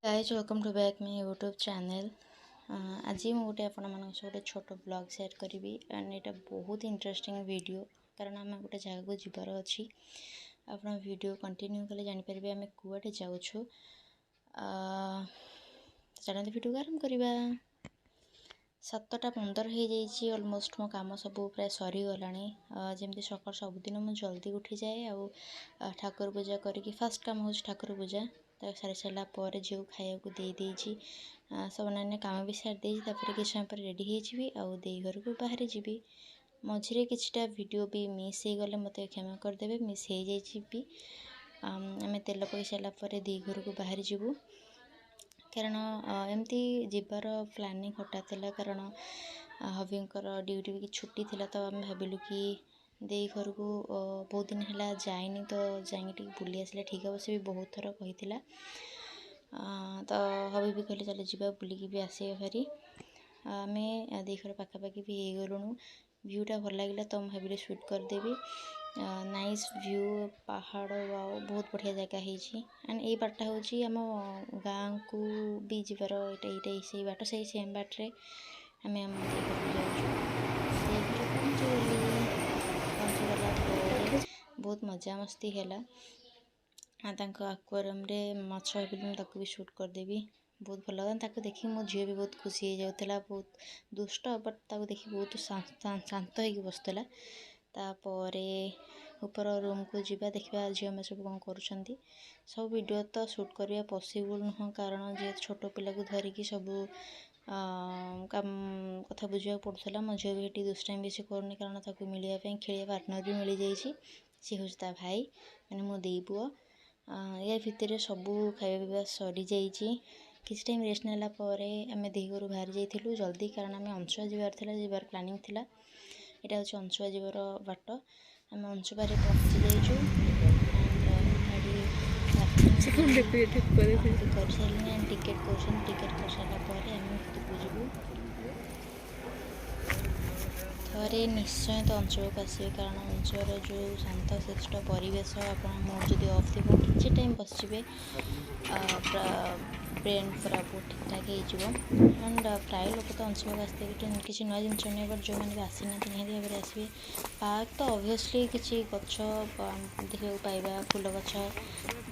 Guys, welcome to back my YouTube channel. ଆଜି ମୁଁ ଗୋଟେ ଆପଣମାନଙ୍କ ସହ ଗୋଟେ ଛୋଟ ବ୍ଲଗ୍ ସେୟାର କରିବି ଆଣ୍ଡ ଏଇଟା ବହୁତ ଇଣ୍ଟରେଷ୍ଟିଂ ଭିଡ଼ିଓ, କାରଣ ଆମେ ଗୋଟେ ଜାଗାକୁ ଯିବାର ଅଛି। ଆପଣ ଭିଡ଼ିଓ କଣ୍ଟିନ୍ୟୁ କଲେ ଜାଣିପାରିବେ ଆମେ କୁଆଡ଼େ ଯାଉଛୁ। ଚାଲନ୍ତୁ, ଭିଡ଼ିଓକୁ ଆରମ୍ଭ କରିବା। 7:15 ହେଇଯାଇଛି ଅଲମୋଷ୍ଟ। ମୋ କାମ ସବୁ ପ୍ରାୟ ସରିଗଲାଣି। ଯେମିତି ସକାଳୁ ସବୁଦିନ ମୁଁ ଜଲ୍ଦି ଉଠିଯାଏ ଆଉ ଠାକୁର ପୂଜା କରିକି, ଫାଷ୍ଟ କାମ ହେଉଛି ଠାକୁର ପୂଜା। ତାକୁ ସାରି ସାରିଲା ପରେ ଝିଅକୁ ଖାଇବାକୁ ଦେଇଦେଇଛି, ସବୁ ଅନ୍ୟାନ୍ୟ କାମ ବି ସାରି ଦେଇଛି। ତାପରେ କିଛି ସମୟ ପରେ ରେଡ଼ି ହେଇଯିବି ଆଉ ଦେଇ ଘରକୁ ବାହାରି ଯିବି। ମଝିରେ କିଛିଟା ଭିଡ଼ିଓ ବି ମିସ୍ ହେଇଗଲେ ମୋତେ କ୍ଷମା କରିଦେବେ, ମିସ୍ ହେଇଯାଇଛି ବି। ଆମେ ତେଲ ପକାଇ ସାରିଲା ପରେ ଦେଇ ଘରକୁ ବାହାରି ଯିବୁ, କାରଣ ଏମିତି ଯିବାର ପ୍ଲାନିଂ ହଠାତ୍ ଥିଲା, କାରଣ ହବିଙ୍କର ଡ୍ୟୁଟି ବି ଛୁଟି ଥିଲା। ତ ଆମେ ଭାବିଲୁ କି ଦେଇ ଘରକୁ ବହୁତ ଦିନ ହେଲା ଯାଇନି, ତ ଯାଇକି ଟିକେ ବୁଲି ଆସିଲେ ଠିକ୍ ହେବ। ସେ ବି ବହୁତ ଥର କହିଥିଲା, ତ ହବି ବି କହିଲେ ଚାଲ ଯିବା, ବୁଲିକି ବି ଆସିବା ଭାରି। ଆମେ ଦେଇ ଘର ପାଖାପାଖି ବି ହେଇଗଲୁଣୁ। ଭ୍ୟୁଟା ଭଲ ଲାଗିଲା ତ ମୁଁ ଭାବିଲି ସୁଟ୍ କରିଦେବି। ନାଇସ୍ ଭ୍ୟୁ, ପାହାଡ଼ ଆଉ ବହୁତ ବଢ଼ିଆ ଜାଗା ହେଇଛି। ଆଣ୍ଡ ଏଇ ବାଟଟା ହେଉଛି ଆମ ଗାଁକୁ ବି ଯିବାର। ଏଇଟା ସେଇ ବାଟ, ସେଇ ସେମ୍ ବାଟରେ ଆମେ ଆମ ଦେଇ ଘରକୁ ଯାଉଛୁ। ଦେଇ ଘରେ ପହଞ୍ଚିଗଲି। ପହଞ୍ଚିଗଲା ପରେ ବହୁତ ମଜାମସ୍ତି ହେଲା। ତାଙ୍କ ଆକ୍ୱାରିୟମରେ ମାଛ, ଭାବିଲି ମୁଁ ତାକୁ ବି ସୁଟ୍ କରିଦେବି। ବହୁତ ଭଲ ଲାଗେ ତାକୁ ଦେଖି। ମୋ ଝିଅ ବି ବହୁତ ଖୁସି ହେଇଯାଉଥିଲା। ବହୁତ ଦୁଷ୍ଟ, ବଟ୍ ତାକୁ ଦେଖି ବହୁତ ଶାନ୍ତ ହେଇକି ବସୁଥିଲା। ତାପରେ ଉପର ରୁମ୍କୁ ଯିବା, ଦେଖିବା ଝିଅମାନେ ସବୁ କ'ଣ କରୁଛନ୍ତି। ସବୁ ଭିଡ଼ିଓ ତ ସୁଟ୍ କରିବା ପସିବୁଲ୍ ନୁହଁ, କାରଣ ଯେହେତୁ ଛୋଟ ପିଲାକୁ ଧରିକି ସବୁ କାମ କଥା ବୁଝିବାକୁ ପଡ଼ୁଥିଲା। ମୋ ଝିଅ ବି ଏଠି ଦୁଷ୍ଟାମି ବେଶୀ କରୁନି, କାରଣ ତାକୁ ମିଳିବା ପାଇଁ ଖେଳିବା ପାର୍ଟନର୍ ବି ମିଳିଯାଇଛି। ସିଏ ହେଉଛି ତା ଭାଇ, ମାନେ ମୋ ଦେଇ ପୁଅ। ୟା ଭିତରେ ସବୁ ଖାଇବା ପିଇବା ସରିଯାଇଛି। କିଛି ଟାଇମ୍ ରେଷ୍ଟ ନେଲା ପରେ ଆମେ ଦେଇ ଘରୁ ବାହାରି ଯାଇଥିଲୁ ଜଲ୍ଦି, କାରଣ ଆମେ ଅଂଶୁପା ଯିବାର ଥିଲା, ଯିବାର ପ୍ଲାନିଂ ଥିଲା। ଏଇଟା ହେଉଛି ଅଂଶୁପା ଯିବାର ବାଟ। ଆମେ ଅଂଶୁପାରେ ପହଞ୍ଚି ଯାଇଛୁ ଆଣ୍ଡ ଗାଡ଼ି କରିସାରିଲୁଣି ଆଣ୍ଡ ଟିକେଟ୍ କରୁଛନ୍ତି। ଟିକେଟ୍ କରିସାରିଲା ପରେ ଆମେ ଭିତରକୁ ଯିବୁ। ଥରେ ନିଶ୍ଚୟ ତ ଅଂଶୁପାକୁ ଆସିବେ, କାରଣ ଅଂଶୁପାର ଯେଉଁ ଶାନ୍ତ ଶିଷ୍ଟ ପରିବେଶ, ଆପଣ ମୁଡ଼୍ ଯଦି ଅଫ୍ ଥିବ, କିଛି ଟାଇମ୍ ବସିଯିବେ, ପୁରା ବ୍ରେନ୍ ପୁରା ବହୁତ ଠିକ୍ଠାକ୍ ହେଇଯିବ। ଆଣ୍ଡ ପ୍ରାୟ ଲୋକ ତ ଅଂଶୁପାକୁ ଆସିଥିବେ, କିଛି ନୂଆ ଜିନିଷ ନୁହେଁ। ବଟ୍ ଯେଉଁମାନେ ବି ଆସିନାହାନ୍ତି, ନିହାତି ଭାବରେ ଆସିବେ। ପାର୍କ ତ ଅବଭିୟସଲି କିଛି ଗଛ ଦେଖିବାକୁ ପାଇବା, ଫୁଲ ଗଛ,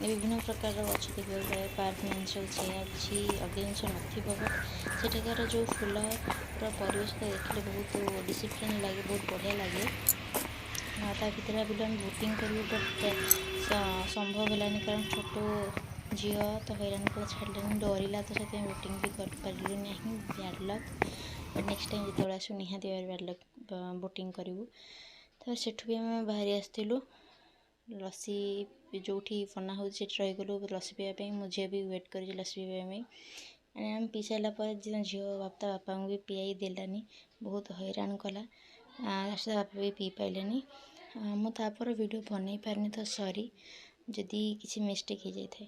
ବିଭିନ୍ନ ପ୍ରକାରର ଗଛ ଦେଖିବାକୁ ପାଇବା। ପାର୍କ ମିନ୍ସ ହେଉଛି ଏହା, କିଛି ଅଲଗା ଜିନିଷ ନଥିବ, ବଟ୍ ସେଠାକାର ଯେଉଁ ଫୁଲର ପରିବେଶ ଦେଖିଲେ ବହୁତ ଡିସିପ୍ଲିନ୍ ଲାଗେ, ବହୁତ ବଢ଼ିଆ ଲାଗେ। ତା ଭିତରେ ଭାବିଲୁ ଆମେ ବୋଟିଂ କରିବୁ, ବଟ୍ ସମ୍ଭବ ହେଲାନି, କାରଣ ଛୋଟ ଝିଅ ତ ହଇରାଣ କଲା, ଛାଡ଼ିଲାନି, ଡରିଲା, ତ ସେଥିପାଇଁ ବୋଟିଂ ବି କରିପାରିଲୁ ନାହିଁ। Bad luck. But next time ଯେତେବେଳେ ଆସିବୁ, ନିହାତି ଭାବରେ ବ୍ୟାଡ଼୍ ଲକ୍ ବୋଟିଂ କରିବୁ। ତାପରେ ସେଠୁ ବି ଆମେ ବାହାରି ଆସିଥିଲୁ। ଲସି ଯେଉଁଠି ବନା ହେଉଛି ସେଠି ରହିଗଲୁ ଲସି ପିଇବା ପାଇଁ। ମୋ ଝିଅ ବି ୱେଟ୍ କରିଛି ଲସି ପିଇବା ପାଇଁ। ଆମେ ପିଇ ସାରିଲା ପରେ ଝିଅ ତା ବାପାଙ୍କୁ ବି ପିଆଇ ଦେଲାନି, ବହୁତ ହଇରାଣ କଲା। ତା ବାପା ବି ପିଇ ପାରିଲେନି। ମୁଁ ତାପର ଭିଡ଼ିଓ ବନେଇ ପାରିନି, ତ ସରି ଯଦି କିଛି ମିଷ୍ଟେକ୍ ହେଇଯାଇଥାଏ।